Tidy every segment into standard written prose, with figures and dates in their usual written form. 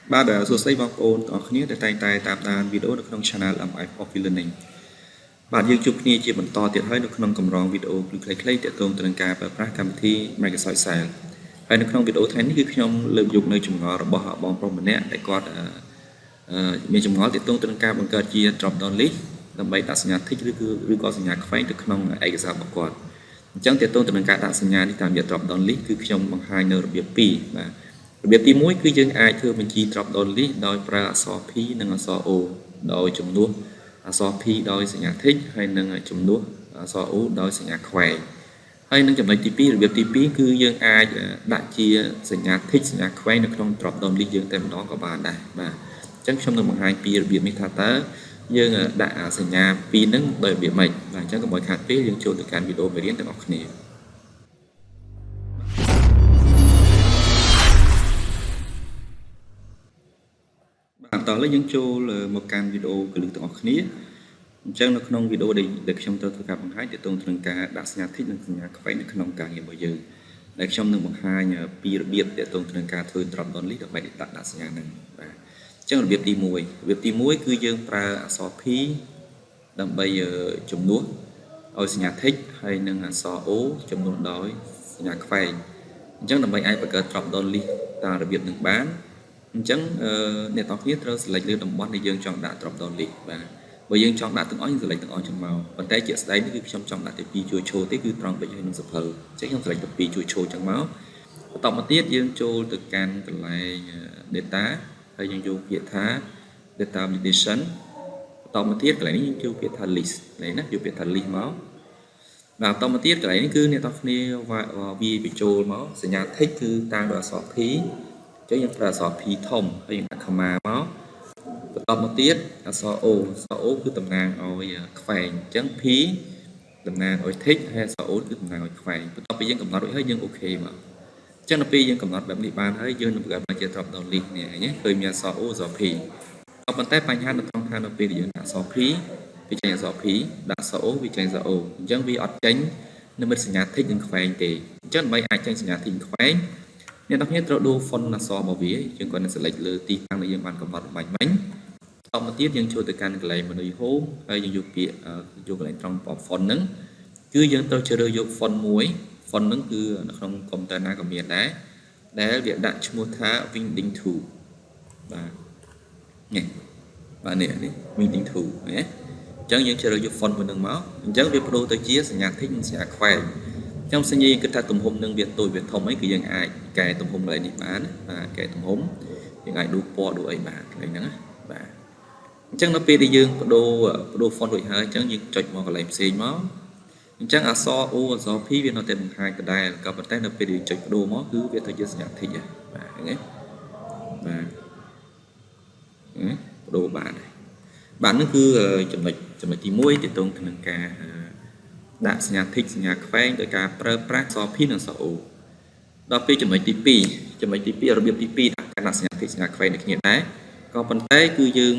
បាទសួស្តីបងប្អូនទាំងអស់គ្នាដែលតែងតែតាមដានវីដេអូនៅក្នុង Channel MF Office Learning បាទយើងជួបគ្នាជាបន្តទៀតហើយនៅក្នុងកម្រងវីដេអូខ្លីៗទាក់ទងទៅនឹងការប្រើប្រាស់កម្មវិធី Microsoft Excel ហើយនៅក្នុងវីដេអូថ្ងៃនេះគឺខ្ញុំលើកយកនៅចម្ងល់របស់បងប្រុសម្នាក់ដែលគាត់មានចម្ងល់ទាក់ទងទៅនឹងការបង្កើតជា drop down list ដើម្បីដាក់សញ្ញា tick ឬគឺឬក៏សញ្ញាខ្វែងទៅក្នុងឯកសាររបស់គាត់អញ្ចឹងទាក់ទងទៅនឹងការដាក់សញ្ញានេះតាមរយៈ drop down list គឺខ្ញុំបង្ហាញនៅរបៀប2បាទរបៀបទី1គឺយើងអាចធ្វើបញ្ជី drop down list ដោយប្រើអក្សរ P និងអក្សរ O ដោយជំនួសអក្សរ P ដោយសញ្ញា tick ហើយនិងជំនួសអក្សរ O ដោយសញ្ញាខ្វែងហើយនឹងចំណុចទី2របៀបទី2គឺយើងអាចដាក់ជាសញ្ញា tick សញ្ញាខ្វែងនៅក្នុង drop down list យើងតែម្ដងក៏បានដែរបាទអញ្ចឹងខ្ញុំនឹងបង្ហាញពីរបៀបនេះថាតើយើងដាក់សញ្ញាពីរហ្នឹងដោយរបៀបម៉េចបាទអញ្ចឹងកុំឲ្យខាតពេលយើងចូលទៅកាន់វីដេអូមេរៀនទាំងអស់គ្នាបាទតោះឥឡូវយើងចូលមកកាន់វីដេអូកលឹះទាំងអស់គ្នាអញ្ចឹងនៅក្នុងវីដេអូដែលខ្ញុំត្រូវធ្វើការបង្ហាញទាក់ទងទៅនឹងការដាក់សញ្ញា tick និងសញ្ញាខ្វែងនៅក្នុងការងាររបស់យើងដែលខ្ញុំនឹងបង្ហាញពីរបៀបទាក់ទងទៅនឹងការធ្វើ drop down list ដើម្បីដាក់ដាក់សញ្ញាហ្នឹងបាទអញ្ចឹងរបៀបទី1របៀបទី1គឺយើងប្រើអក្សរ P ដើម្បីជំនួសឲ្យសញ្ញា tick ហើយនិងអក្សរ O ជំនួសដោយសញ្ញាខ្វែងអញ្ចឹងដើម្បីអាចបង្កើត drop down list តាមរបៀបនឹងបានអញ្ចឹងអ្នកទាំងគ្នាត្រូវ select លើតំបន់ដែលយើងចង់ដាក់ drop down list បាទបើយើងចង់ដាក់ទាំងអស់យើង select ទាំងអស់ចឹងមកប៉ុន្តែជាក់ស្ដែងនេះគឺខ្ញុំចង់ដាក់តែពីរជួរឈរទេគឺត្រង់ប៊ិចហើយនិងសភៅអញ្ចឹងខ្ញុំ select តែពីរជួរឈរចឹងមកបន្តមកទៀតយើងចូលទៅកាន់កន្លែង data ហើយយើងយកពាក្យថា data validation បន្តមកទៀតកន្លែងនេះយើងយកពាក្យថា list នេះណាយកពាក្យថា list មកបាទបន្តមកទៀតកន្លែងនេះគឺអ្នកទាំងគ្នាវាយបញ្ចូលមកសញ្ញា tick គឺតាមដោយអក្សរ P អញ្ចឹងយើងប្រើអក្សរ P ធំហើយយើងដាក់ comma មកបន្តមកទៀតអក្សរ O អក្សរ O គឺតំណាងឲ្យខ្វែងអញ្ចឹង P តំណាងឲ្យ tick ហើយអក្សរ O គឺតំណាងឲ្យខ្វែងបន្ទាប់ពីយើងកំណត់រួចហើយយើង OK មកអញ្ចឹងដល់ពេលយើងកំណត់បែបនេះបានហើយយើងនឹងបង្កើតមកជា drop down list នេះឃើញឃើញមានអក្សរ O អក្សរ P ក៏ប៉ុន្តែបញ្ហានៅត្រង់ថានៅពេលដែលយើងដាក់អក្សរ P វាចេញអក្សរ P ដាក់អក្សរ O វាចេញអក្សរ O អញ្ចឹងវាអត់ចេញនិមិត្តសញ្ញា tick និងខ្វែងទេអញ្ចឹងដើម្បីអាចចេញសញ្ញា tick និងខ្វែងអ្នកទាំងគ្នាត្រូវដូរ font អក្សររបស់វាយើងគ្រាន់តែ select លើទីតាំងដែលយើងបានកំណត់បាញ់មិញតមកទៀតយើងចូលទៅកាន់កន្លែង menu home ហើយយើងយកពាក្យយកកន្លែងត្រង់ font ហ្នឹងគឺយើងត្រូវជ្រើសរើសយក font មួយ font ហ្នឹងគឺនៅក្នុងកុំព្យូទ័រណាក៏មានដែរដែលវាដាក់ឈ្មោះថា Wingding 2បាទនេះបាទនេះនេះ Wingding 2ណាអញ្ចឹងយើងជ្រើសរើសយក font មួយនឹងមកអញ្ចឹងវាបដូរទៅជាសញ្ញា tick និងសញ្ញាខ្វែងខ្ញុំសញ្ញាយើងគិតថាទំហំនឹងវាតូចវាធំអីគឺយើងអាចកែទំហំកន្លែងនេះបានបាទកែទំហំយើងអាចដូរពណ៌ដូរអីបានកន្លែងហ្នឹងណាបាទអញ្ចឹងនៅពេលដែលយើងបដូរបដូរ font រួចហើយអញ្ចឹងយើងចុចមកកន្លែងផ្សេងមកអញ្ចឹងអក្សរ O អក្សរ P វានៅតែបង្ហាញដដែលក៏ប៉ុន្តែនៅពេលយើងចុចបដូរមកគឺវាទៅជាសញ្ញា tick បាទឃើញទេបាទបដូរបានហើយបាទនោះគឺចំណុចចំណុចទី1ទាក់ទងទៅនឹងការដាក់សញ្ញា tick សញ្ញាខ្វែងដោយការប្រើប្រាស់អក្សរ P និងអក្សរ O ដល់ពេលចំណុចទី2ចំណុចទី2របៀបទី2ដាក់ការដាក់សញ្ញា tick សញ្ញាខ្វែងដូចគ្នាដែរក៏ប៉ុន្តែគឺយើង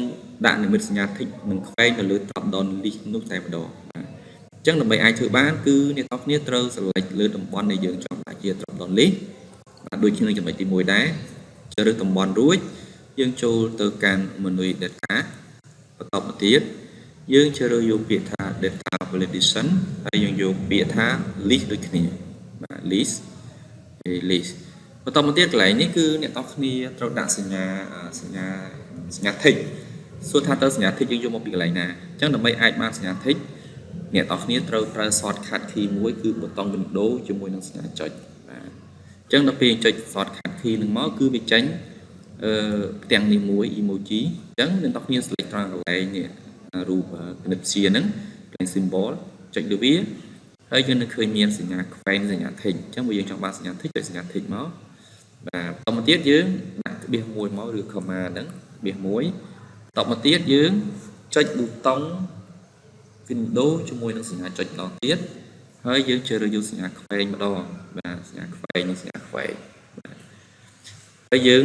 ដាក់និមិត្តសញ្ញា tick និងខ្វែងនៅលើ drop down list នោះតែម្ដងបាទអញ្ចឹងដើម្បីអាចធ្វើបានគឺអ្នកទាំងគ្នាត្រូវ select លើតំបន់ដែលយើងចង់ដាក់ជា drop down list បាទដូចជានៅចំណុចទី1ដែរជ្រើសរើសតំបន់រួចយើងចូលទៅកាន់ menu data បន្តមកទៀតយើងជ្រើសរើសយកពាក្យថា data validation ហើយយើងយកពាក្យថា list ដូចគ្នាបាទ list list បន្តមកទៀតកន្លែងនេះគឺអ្នកទាំងគ្នាត្រូវដាក់សញ្ញាសញ្ញាសញ្ញា tick សួរថាតើសញ្ញា tick យើងយកមកពីកន្លែងណាអញ្ចឹងដើម្បីអាចបានសញ្ញា tick អ្នកទាំងគ្នាត្រូវប្រើ shortcut key មួយគឺប៊ូតុង window ជាមួយនឹងសញ្ញាចុចបាទអញ្ចឹងដល់ពេលយើងចុច shortcut key នឹងមកគឺវាចេញអឺផ្ទាំងនេះមួយ emoji អញ្ចឹងអ្នកទាំងគ្នា select ត្រង់កន្លែងនេះរូបគណិតវិទ្យាហ្នឹងកន្លែង symbol ចុចលើវាហើយយើងនឹងឃើញមានសញ្ញាខ្វែងសញ្ញា tick អញ្ចឹងបើយើងចង់បានសញ្ញា tick ចុចសញ្ញា tick មកបាទបន្តមកទៀតយើងដាក់ក្បៀសមួយមកឬ comma ហ្នឹងក្បៀសមួយបន្តមកទៀតយើងចុចប៊ូតុង window ជាមួយនឹងសញ្ញាចុចម្ដងទៀតហើយយើងជ្រើសរើសយកសញ្ញាខ្វែងម្ដងបាទសញ្ញាខ្វែងនិងសញ្ញាខ្វែងបាទហើយយើង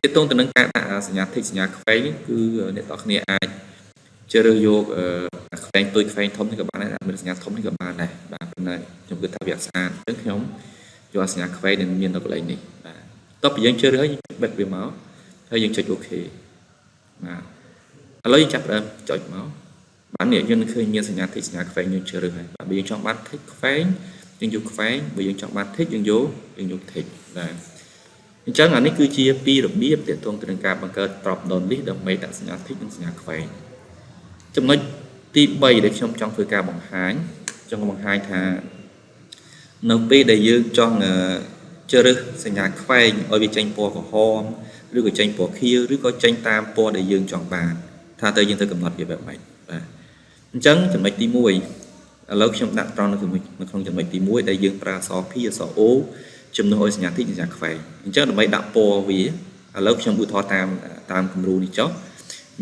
ទាក់ទងទៅនឹងការដាក់សញ្ញា tick សញ្ញាខ្វែងគឺអ្នកទាំងគ្នាអាចជ្រើសរើសយកខ្វែងតូចខ្វែងធំនេះក៏បានដែរមានសញ្ញាធំនេះក៏បានដែរបាទប៉ុន្តែខ្ញុំគិតថាវាអត់ស្អាតអញ្ចឹងខ្ញុំយកសញ្ញាខ្វែងដែលមាននៅកន្លែងនេះបាទតោះពីយើងជ្រើសរើសហើយបិទវាមក ហើយយើងចុច OK បាទឥឡូវយើងចាប់ផ្ដើមចុចមកបាទនេះយើងនឹងឃើញមានសញ្ញា tick សញ្ញាខ្វែងយើងជ្រើសរើសហើយបាទបើយើងចង់បាន tick ខ្វែងយើងយកខ្វែងបើយើងចង់បាន tick យើងយក tick បាទអញ្ចឹងអានេះគឺជាពីររបៀបទាក់ទងទៅនឹងការបង្កើត drop down list ដើម្បីដាក់សញ្ញា tick និងសញ្ញាខ្វែងចំណុចទី3ដែលខ្ញុំចង់ធ្វើការបង្ហាញចង់បង្ហាញថានៅពេលដែលយើងចង់ជ្រើសសញ្ញាខ្វែងឲ្យវាចេញពណ៌ក្រហមឬក៏ចេញពណ៌ខៀវឬក៏ចេញតាមពណ៌ដែលយើងចង់បានថាតើយើងត្រូវកំណត់វាបែបម៉េចបាទអញ្ចឹងចំណុចទី1ឥឡូវខ្ញុំដាក់ត្រង់នៅក្នុងចំណុចទី1ដែលយើងប្រើអក្សរ P អក្សរ O ជំនួសឲ្យសញ្ញា tick សញ្ញាខ្វែងអញ្ចឹងដើម្បីដាក់ពណ៌វាឥឡូវខ្ញុំឧទាហរណ៍តាមតាមគំរូនេះចុះ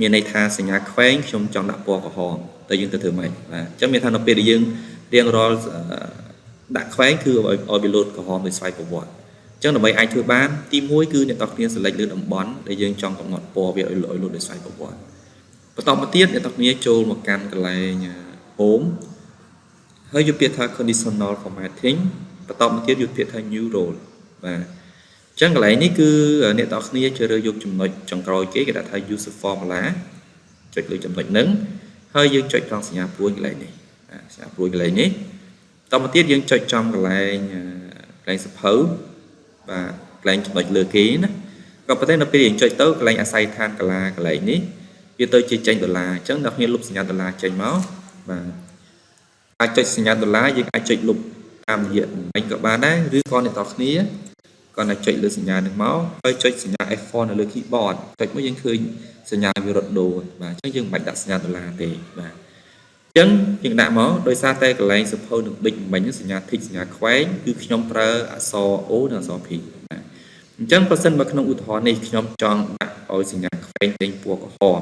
មានន័យថាសញ្ញាខ្វែងខ្ញុំចង់ដាក់ពណ៌ក្រហមតើយើងទៅធ្វើម៉េចបាទអញ្ចឹងមានថានៅពេលដែលយើងរៀងរាល់ដាក់ខ្វែងគឺឲ្យឲ្យវាលោតក្រហមដោយស្វ័យប្រវត្តិអញ្ចឹងដើម្បីអាចធ្វើបានទី1គឺអ្នកទាំងគ្នា select លើតំបន់ដែលយើងចង់កំណត់ពណ៌វាឲ្យឲ្យលោតដោយស្វ័យប្រវត្តិបន្តមកទៀតអ្នកទាំងគ្នាចូលមកកាន់កន្លែង home ហើយយកពាក្យថា conditional formatting បន្តមកទៀតយកពាក្យថា new rule បាទអញ្ចឹងកន្លែងនេះគឺអ្នកទាំងគ្នាជ្រើសរើសយកចំណុចចុងក្រោយគេគេដាក់ថា use formula ចុចលើចំណុចហ្នឹងហើយយើងចុចត្រង់សញ្ញាព្រួញកន្លែងនេះសញ្ញាព្រួញកន្លែងនេះតមកទៀតយើងចុចចំកន្លែងកន្លែងសភៅបាទកន្លែងចំណុចលើគេណាក៏ប៉ុន្តែនៅពេលយើងចុចទៅកន្លែងអាស័យដ្ឋានកលាកន្លែងនេះវាទៅជាចេញដុល្លារអញ្ចឹងអ្នកគ្នាលុបសញ្ញាដុល្លារចេញមកបាទអាចចុចសញ្ញាដុល្លារយើងអាចចុចលុបតាមរយៈមិញក៏បានដែរឬក៏អ្នកទាំងគ្នាគាត់តែចុចលើសញ្ញានឹងមកហើយចុចសញ្ញា F4 នៅលើ keyboard ចុចមកយើងឃើញសញ្ញាវារត់ដូរបាទអញ្ចឹងយើងមិនបាច់ដាក់សញ្ញាដុល្លារទេបាទអញ្ចឹងយើងដាក់មកដោយសារតែកន្លែងសភៅនឹងប៊ិចមិញសញ្ញា tick សញ្ញាខ្វែងគឺខ្ញុំប្រើអក្សរ O និងអក្សរ P បាទអញ្ចឹងបើសិនបើក្នុងឧទាហរណ៍នេះខ្ញុំចង់ដាក់ឲ្យសញ្ញាខ្វែងចេញពណ៌ក្រហម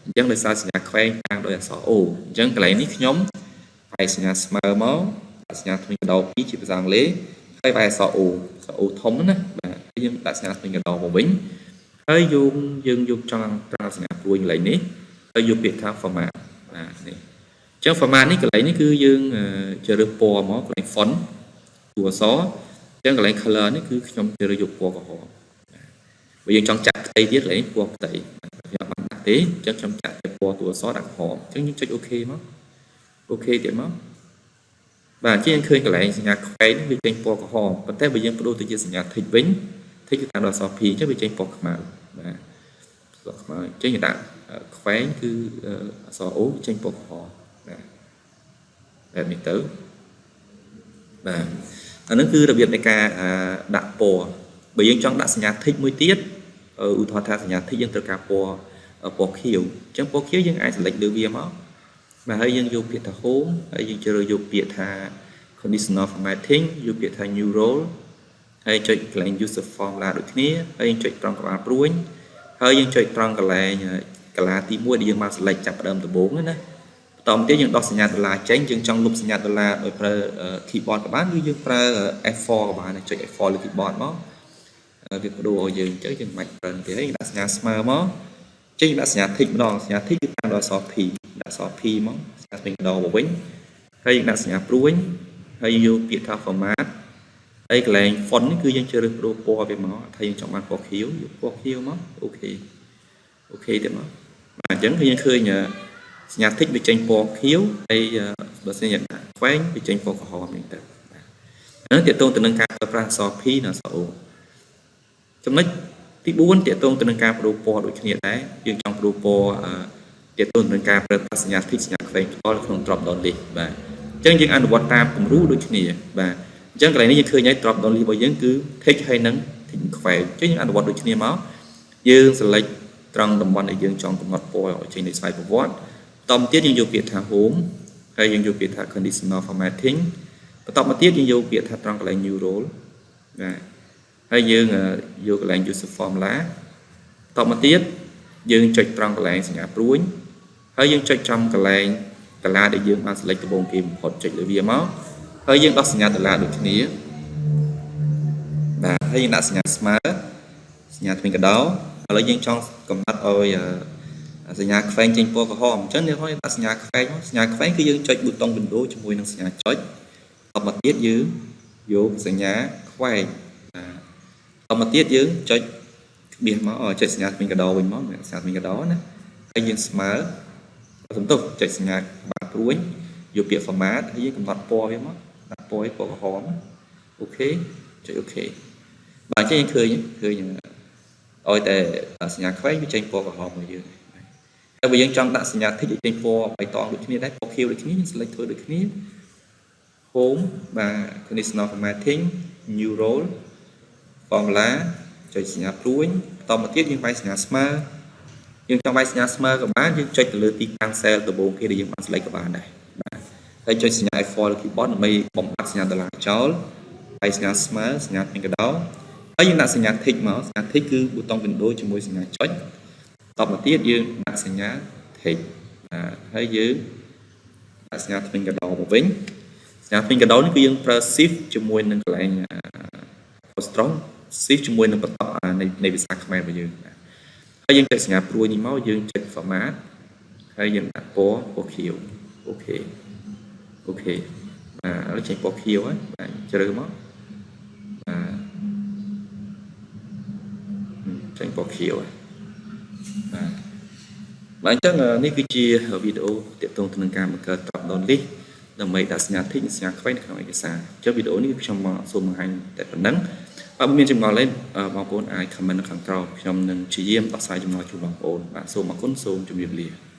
អញ្ចឹងដោយសារសញ្ញាខ្វែងតាមដោយអក្សរ O អញ្ចឹងកន្លែងនេះខ្ញុំវាយសញ្ញាស្មើមកដាក់សញ្ញាធ្មេញកណ្ដុរ2ជាភាសាអង់គ្លេសហើយវាយអក្សរ O អក្សរ O ធំណាបាទយើងដាក់សញ្ញាធ្មេញកណ្ដុរមកវិញហើយយើងយើងយកចង់ប្រើសញ្ញាព្រួញកន្លែងនេះហើយយកពាក្យថា format បាទនេះអញ្ចឹង format នេះកន្លែងនេះគឺយើងជ្រើសរើសពណ៌មកកន្លែង font តួអក្សរអញ្ចឹងកន្លែង color នេះគឺខ្ញុំជ្រើសរើសយកពណ៌ក្រហមបើយើងចង់ចាក់ផ្ទៃទៀតកន្លែងនេះពណ៌ផ្ទៃខ្ញុំអត់បានដាក់ទេអញ្ចឹងខ្ញុំចាក់តែពណ៌តួអក្សរដាក់ក្រហមអញ្ចឹងយើងចុច OK មក OK ទៀតមកបាទអញ្ចឹងយើងឃើញកន្លែងសញ្ញាខ្វែងនេះវាចេញពណ៌ក្រហមប៉ុន្តែបើយើងបដូរទៅជាសញ្ញា tick វិញ tick គឺតាមដល់អក្សរ P អញ្ចឹងវាចេញពណ៌ខ្មៅបាទអក្សរខ្មៅអញ្ចឹងយើងដាក់ខ្វែងគឺអក្សរ O ចេញពណ៌ក្រហមបាទបែបនេះទៅបាទអានឹងគឺរបៀបនៃការដាក់ពណ៌បើយើងចង់ដាក់សញ្ញា tick មួយទៀតឧទាហរណ៍ថាសញ្ញា tick យើងត្រូវការពណ៌ពណ៌ខៀវអញ្ចឹងពណ៌ខៀវយើងអាច select លើវាមកបាទហើយយើងយកពាក្យថា home ហើយយើងជ្រើសយកពាក្យថា conditional formatting យកពាក្យថា new rule ហើយចុចកន្លែង use formula ដូចគ្នាហើយយើងចុចត្រង់ក្បាលព្រួញហើយយើងចុចត្រង់កន្លែងកាឡាទី1ដែលយើងបាន select ចាប់ផ្ដើមដំបូងណាបន្តមកទៀតយើងដោះសញ្ញាដុល្លារចេញយើងចង់លុបសញ្ញាដុល្លារដោយប្រើ keyboard ក៏បានឬយើងប្រើ F4 ក៏បានចុច F4 លើ keyboard មកវាបដូរឲ្យយើងអញ្ចឹងយើងមិនបាច់ប្រើទេហើយដាក់សញ្ញាស្មើមកចេញដាក់សញ្ញា tick ម្ដងសញ្ញា tick គឺតាមដល់អក្សរ P ដាក់អក្សរ P មកសញ្ញាធ្មេញកណ្ដុរមកវិញហើយយើងដាក់សញ្ញាព្រួញហើយយើងយកពាក្យថា format ហើយកន្លែង font នេះគឺយើងជ្រើសរើសប្ដូរពណ៌វាមកថាយើងចង់បានពណ៌ខៀវយកពណ៌ខៀវមក OK OK ទៀតមកបាទអញ្ចឹងគឺយើងឃើញសញ្ញា tick វាចេញពណ៌ខៀវហើយបើសញ្ញាខ្វែងវាចេញពណ៌ក្រហមនេះទៅបាទហ្នឹងទាក់ទងទៅនឹងការប្រើប្រាស់អក្សរ P និងអក្សរ O ចំណុចទី4ទាក់ទងទៅនឹងការបដូរពណ៌ដូចគ្នាដែរយើងចង់បដូរពណ៌ទាក់ទងទៅនឹងការប្រើប្រាស់សញ្ញា tick សញ្ញាខ្វែងផ្ទាល់ក្នុង drop down list បាទអញ្ចឹងយើងអនុវត្តតាមគំរូដូចគ្នាបាទអញ្ចឹងកន្លែងនេះយើងឃើញហើយ drop down list របស់យើងគឺ tick ហើយនឹង tick ខ្វែងអញ្ចឹងយើងអនុវត្តដូចគ្នាមកយើង select ត្រង់តំបន់ដែលយើងចង់កំណត់ពណ៌ឲ្យចេញនៃស្វ័យប្រវត្តិបន្តមកទៀតយើងយកពាក្យថា home ហើយយើងយកពាក្យថា conditional formatting បន្តមកទៀតយើងយកពាក្យថាត្រង់កន្លែង new rule បាទហើយយើងយកកន្លែង use formula បន្តមកទៀតយើងចុចត្រង់កន្លែងសញ្ញាព្រួញហើយយើងចុចចំកន្លែងកាឡាដែលយើងបាន select ដំបូងគេបំផុតចុចលើវាមកហើយយើងដោះសញ្ញាដុល្លារដូចគ្នាបាទហើយយើងដាក់សញ្ញាស្មើសញ្ញាធ្មេញកណ្ដុរឥឡូវយើងចង់កំណត់ឲ្យសញ្ញាខ្វែងចេញពណ៌ក្រហមអញ្ចឹងនេះហើយដាក់សញ្ញាខ្វែងមកសញ្ញាខ្វែងគឺយើងចុចប៊ូតុង window ជាមួយនឹងសញ្ញាចុចតមកទៀតយើងយកសញ្ញាខ្វែងបាទតមកទៀតយើងចុច បៀសមកចុចសញ្ញាធ្មេញកដោវិញមកសញ្ញាធ្មេញកដោណាហើយយើងស្មើសំទោសចុចសញ្ញាបាតព្រួញយកពាក្យ format ហើយយើងកំណត់ពណ៌វាមកដាក់ពណ៌ឲ្យពណ៌ក្រហម OK ចុច OK បាទអញ្ចឹងយើងឃើញឲ្យតែសញ្ញាខ្វែងវាចេញពណ៌ក្រហមមកយើងហើយបើយើងចង់ដាក់សញ្ញា tick ឲ្យចេញពណ៌បៃតងដូចគ្នាដែរពណ៌ខៀវដូចគ្នាយើង select ធ្វើដូចគ្នា home បាទ conditional formatting, new rule, formula ចុចសញ្ញាព្រួញបន្តមកទៀតយើងវាយសញ្ញាស្មើយើងចង់វាយសញ្ញាស្មើក៏បានយើងចុចទៅលើទីតាំង cell ដំបូងគេដែលយើងបាន select ក៏បានដែរបាទហើយចុចសញ្ញា F4 លើ keyboard ដើម្បីបំបត្តិសញ្ញាដុល្លារចោលហើយសញ្ញាស្មើសញ្ញាធ្មេញកដោហើយយើងដាក់សញ្ញា tick មកសញ្ញា tick គឺប៊ូតុង window ជាមួយសញ្ញាចុចតមកទៀតយើងដាក់សញ្ញា tick បាទហើយយើងដាក់សញ្ញាធ្មេញកដោមកវិញសញ្ញាធ្មេញកដោនេះគឺយើងប្រើ shift ជាមួយនឹងកន្លែង apostrophe shift ជាមួយនឹងបន្តនៃភាសាខ្មែររបស់យើងបាទហើយយើងចុចសញ្ញាព្រួយនេះមកយើងចុច format ហើយយើងដាក់ពណ៌ពណ៌ខៀវ OK OK បាទឥឡូវចេញពណ៌ខៀវហើយបាទជ្រើសមកបាទចេញពណ៌ខៀវហើយបាទបាទអញ្ចឹងនេះគឺជាវីដេអូទាក់ទងទៅនឹងការបង្កើត drop down list ដើម្បីដាក់សញ្ញា tick និងសញ្ញាខ្វែងនៅក្នុងឯកសារអញ្ចឹងវីដេអូនេះខ្ញុំមកសូមបង្ហាញតែប៉ុណ្ណឹងបើមានចម្ងល់អីបងប្អូនអាច comment នៅខាងក្រោមខ្ញុំនឹងព្យាយាមដោះស្រាយចម្ងល់ជូនបងប្អូនបាទសូមអរគុណសូមជម្រាបលា។